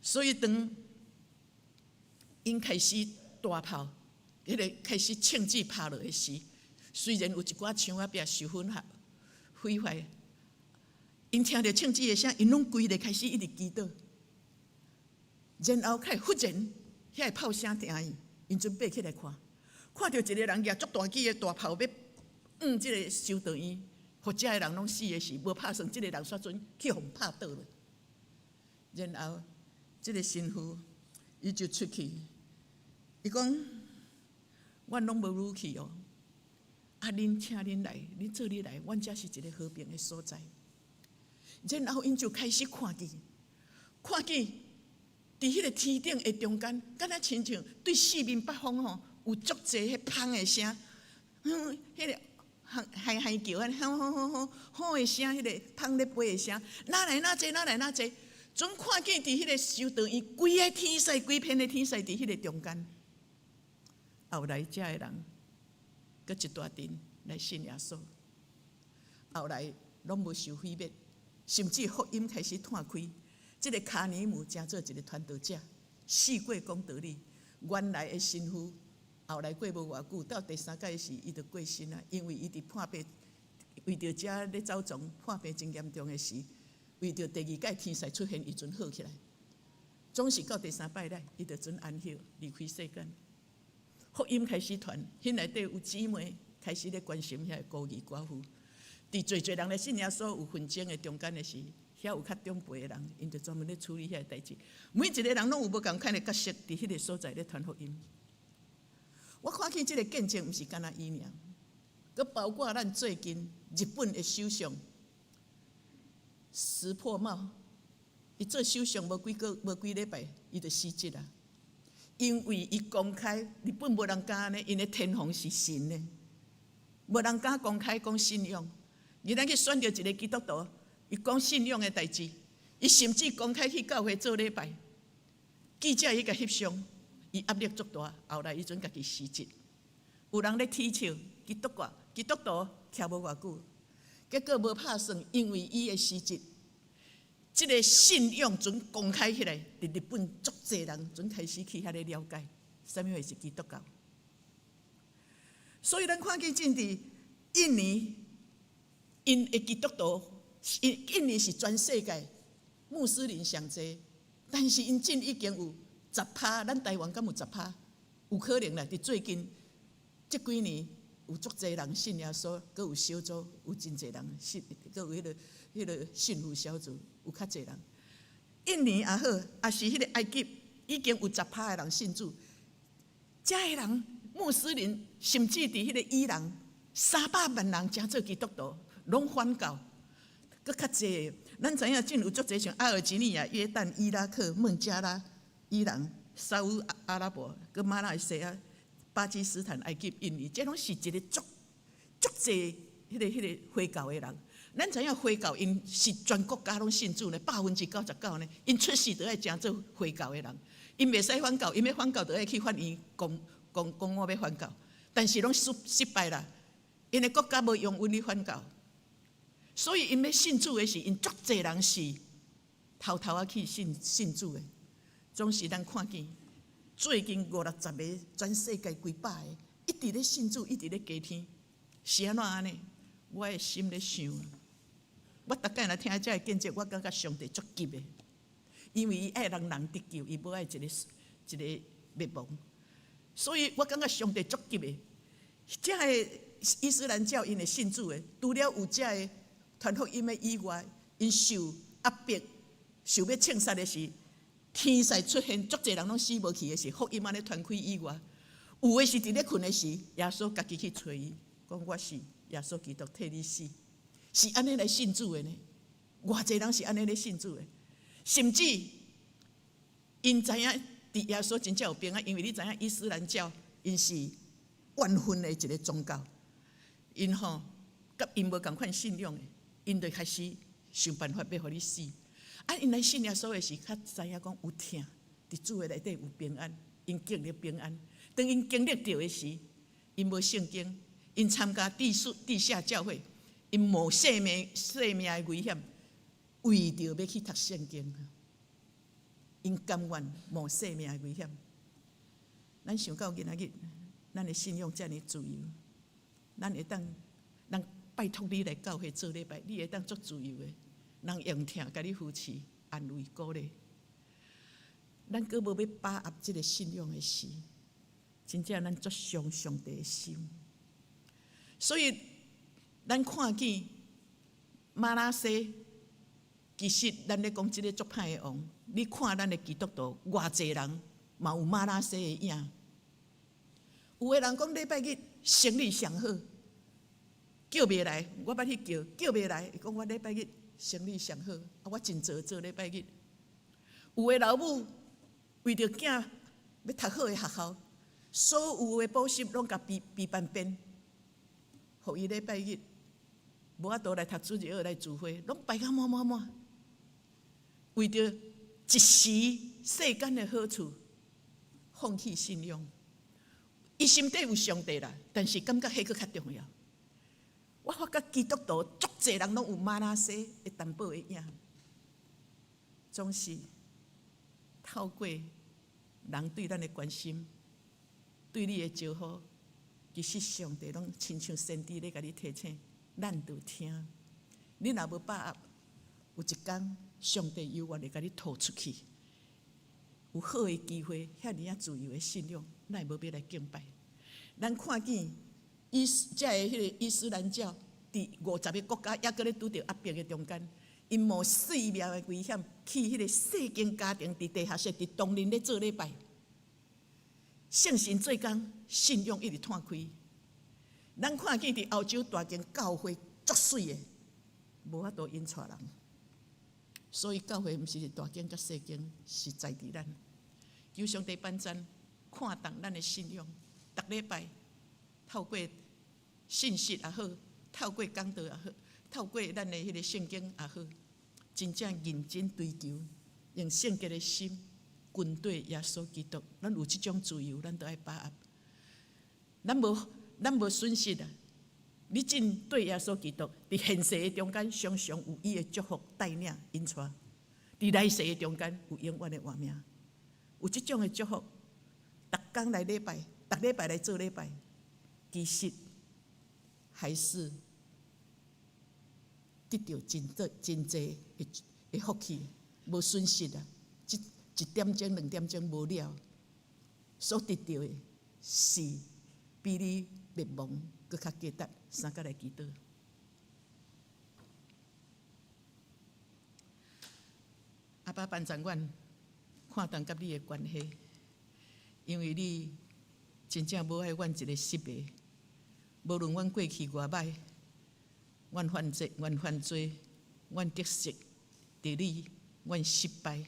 所以當𪜶開始大炮，彼個開始槍子拍落的時，雖然有一寡牆仔壁受損害毀壞，𪜶聽著槍子的聲，𪜶攏規个開始一直祈禱。然後開忽然，遐个炮聲停去，𪜶準備起來看，看著一个人舉足大支的大炮欲向這个修道院，予遮的人攏死的時，無拍算，這个人煞準去予拍倒落。然後，這个神父伊就出去，伊講：阮攏無武器哦，啊，恁請恁來，恁做伙來，阮遮是一个和平的所在。然後𪜶就開始看見，看見佇彼个天頂的中間，敢若親像對四面八方吼，有足濟彼蜂的聲，彼个嗨嗨叫，按呢吼吼吼吼吼的聲，彼个蜂咧飛的聲，哪來哪濟，哪來哪濟，總看見佇彼个修道院，規个天使，規片的天使佇彼个中間。後來遮的人，閣一大陣來信耶穌，後來攏無受毀滅，甚至福音開始湠開。這个卡尼姆成做一个傳道者，四過講道理。原來的神父後來過無偌久，到第三擺時，伊就過身啊，因為伊佇破病，為著遮咧走傱破病真嚴重的時，為著第二擺天使出現，伊陣好起來。總是到第三擺咧，伊就準安息離開世間。福音開始傳，彼內底有姊妹開始咧關心遐個孤兒寡婦。佇濟濟人來信耶穌有紛爭的中間的時，遐有較長輩的人，𪜶就專門咧處理遐個代誌。每一個人攏有無仝款的角色，佇彼個所在咧傳福音。我看見這个見證，毋是干焦伊爾，閣包括咱最近日本的首相石破茂，伊做首相無幾個無幾禮拜，伊就辭職啊。因為伊公開，日本無人敢按呢，𪜶的天皇是神呢，無人敢公開講信仰。伊咱去選著一个基督徒，伊講信仰的代誌，伊甚至公開去教會做禮拜，記者去共翕相，伊壓力足大，後來伊準家己辭職。有人咧恥笑基督教，基督徒徛無偌久，結果無拍算，因為伊的辭職，這个信仰準公開起來，佇日本足濟人準開始去遐咧了解，啥物貨是基督教。所以咱看見這佇印尼，𪜶的基督徒，印尼是全世界穆斯林上濟，但是𪜶真已經有十趴，咱台灣敢有十趴？有可能啦，佇最近這幾年有足濟人信耶穌，閣有小組，有真濟人信，閣有彼個信福小組，有較濟人。印尼也好，抑是彼个埃及，已經有十趴的人信主。遮的人穆斯林，甚至佇彼個伊朗，300萬人成做基督徒，攏反教，閣較濟。咱知影真有足濟像阿爾及利亞、約旦、伊拉克、孟加拉、伊朗、沙烏阿拉伯、閣馬來西亞、巴基斯坦、埃及、印尼，這攏是一个足足濟彼個回教的人。咱知影回教𪜶是全國家攏信主呢，99%呢，𪜶出世就愛成做回教的人，𪜶袂使反教，𪜶欲反教就愛去法院講講講我欲反教，但是攏失敗啦，𪜶的國家無容允你反教，所以𪜶欲信主的時，𪜶足濟人是偷偷仔去信主的。總是咱看見最近五六十个，全世界幾百个，一直咧信主，一直咧加添，是按怎按呢？我的心咧想，我逐擺若聽這个見證，我感覺上帝足急的，因為伊愛人人得救，伊無愛一个一个滅亡，所以我感覺上帝足急的。這个伊斯蘭教𪜶會信主的，除了有遮个傳福音的以外，𪜶受壓迫、受欲槍殺的時，天使出現，足濟人攏死無去的時，福音按呢傳開以外，有的是佇咧睏的時，耶穌家己去揣伊，講我是耶穌基督替你死，是按呢來信主的呢。偌濟人是按呢咧信主的，甚至𪜶知影佇耶穌真正有平安，因為你知影伊斯蘭教𪜶是怨恨的一个宗教，𪜶吼佮𪜶無仝款信仰的，𪜶就開始想辦法欲予你死。啊，𪜶來信耶穌的時，較知影講有疼，佇主的內底有平安，𪜶經歷平安。當𪜶經歷著的時，𪜶無聖經，𪜶參加地下教會，𪜶冒性命的危險，為著欲去讀聖經，𪜶甘願冒性命的危險。咱想到今仔日，咱的信仰遮爾自由，咱會當人拜託你來教會做禮拜，你會當足自由的，人用疼共你扶持、安慰、鼓勵。咱閣無欲把握這个信仰的時，真正咱足傷上帝的心。所以，咱看見瑪拿西，其實咱咧講這个足歹的王，你看咱的基督徒偌濟人嘛有瑪拿西的影。有的人講禮拜日生理上好，叫袂來，我捌去叫，叫袂來，伊講我禮拜日生理上好，啊我真濟做禮拜日。有的老母為著囝欲讀好的學校，所有的補習攏共備辦遍，予伊禮拜日無法度來讀主日學來聚會，攏排甲滿滿滿。為著一時世間的好處，放棄信仰。伊心底有上帝啦，但是感覺彼閣較重要。我發覺基督徒足濟人攏有瑪拿西的淡薄的影，總是透過人對咱的關心，對你的招呼，其實上帝攏親像先知咧共你提醒，咱著聽。你若無把握，有一工上帝猶原會共你吐出去。有好的機會，遐爾仔自由的信仰，咱會無欲來敬拜。咱看見遮个彼个伊斯蘭教，佇50个國家，猶閣咧拄著壓迫的中間，𪜶冒性命的危險，去彼個細間家庭，佇地下室，佇東林咧做禮拜，聖神做工，信仰一直湠開。咱看見佇歐洲大間教會足媠的，無法度𪜶帶人。所以教會毋是佇大間佮細間，是在佇咱。求上帝幫贊，看重咱的信仰。逐禮拜透過信息也好，透過講道也好，透過咱的彼个聖經也好，真正認真追求，用聖潔的心跟綴耶穌基督。咱有這種自由，咱都愛把握。咱無損失啊！你真對耶穌基督，佇現世的中間，常常有伊的祝福帶領引帶；佇來世的中間，有永遠的活命。有這種的祝福，逐工來禮拜，逐禮拜來做禮拜，其實還是得著真濟真濟的福氣，無損失啊！這一點鐘、兩點鐘無了，所得著的是比你滅亡閣較價值。三佮來祈禱。阿爸幫助阮看重佮你的關係，因為你真正無愛阮一个失敗。無論阮過去偌歹，阮犯罪，阮犯罪，阮得失佇你，阮失敗，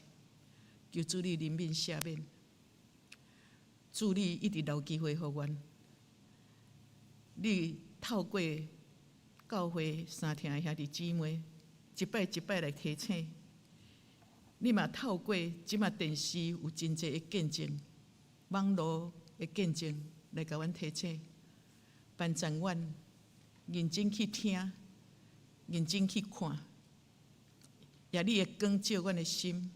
求主你憐憫赦免。主你一直留機會予阮，你透過教會三廳的兄弟姊妹，一擺一擺來提醒，你嘛透過這馬電視有真濟的見證，網路的見證來共阮提醒，幫助阮認真去聽，認真去看，願你的光照阮的心，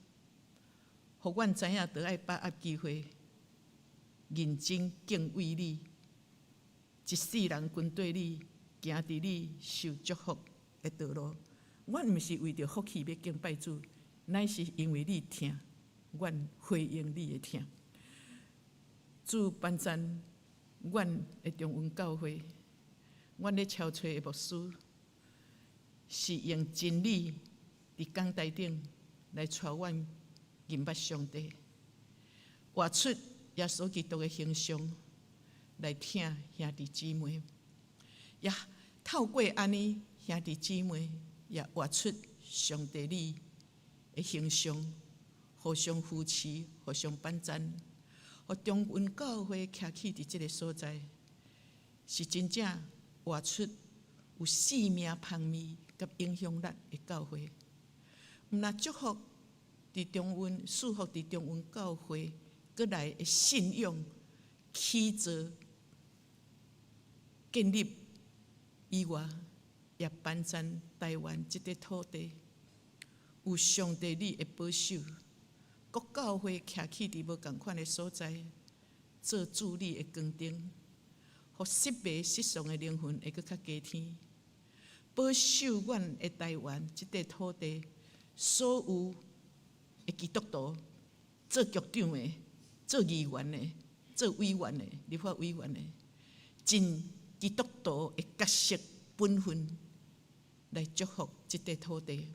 予阮知影著愛把握機會，認真敬畏你。一世人跟綴你，行佇你受祝福的道路。阮毋是為著福氣欲敬拜主，乃是因為你疼，阮回應你的疼。主幫贊阮的中雲教會，阮咧敲揣的牧師是用真理佇講臺頂來帶阮認捌上帝，活出耶穌基督的形象來疼兄弟姊妹，也透過按呢兄弟姊妹也活出上帝你的形象，互相扶持，互相幫贊，予中雲教會徛起佇這个所在，是真正活出有生命芳味佮影響力的教會。毋但祝福佇中雲，賜福佇中雲教會閣來的信仰起造建立以外，也幫贊台灣這塊土地有上帝你的保守，各教會徛起佇無仝款的所在，做主你的光燈，予失迷失喪的靈魂會閣較加添，保守阮的台灣這塊土地，所有的基督徒，做局長的、做議員的、做委員的、立法委員的，盡基督徒的角色本分來祝福這塊土地，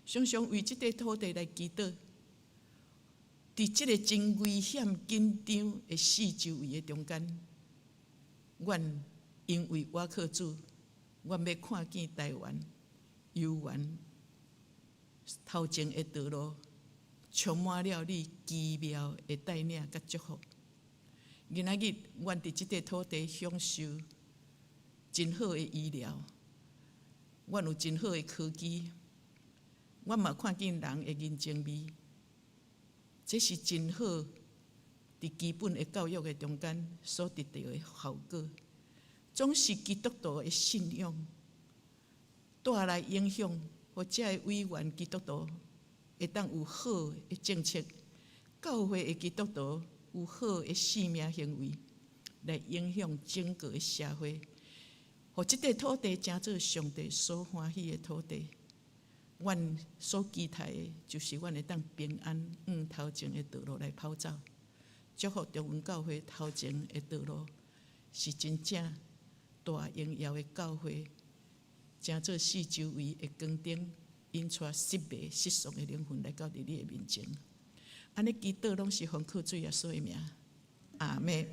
常常為這塊土地來祈禱。佇這个真危險緊張的四周圍的中間，阮因為倚靠主，阮欲看見台灣猶原頭前的道路充滿了你奇妙的帶領佮祝福。今仔日，阮佇這塊土地享受真好的醫療，阮有真好的科技，阮嘛看見人的人情味，這是真好佇基本的教育的中間所得著的效果。總是基督徒的信仰帶來影響，予遮的委員基督徒會當有好的政策，教會的基督徒有好的生命行為，來影響整個的社會，予這塊土地成做上帝所歡喜的土地。阮所期待的，就是阮會當平安往頭前的道路來跑走。祝福中雲教會頭前的道路是真正大榮耀的教會，成做四周圍的光燈，引帶失迷失喪的靈魂來到佇你的面前。按呢祈禱攏是奉靠主耶穌的名，阿們。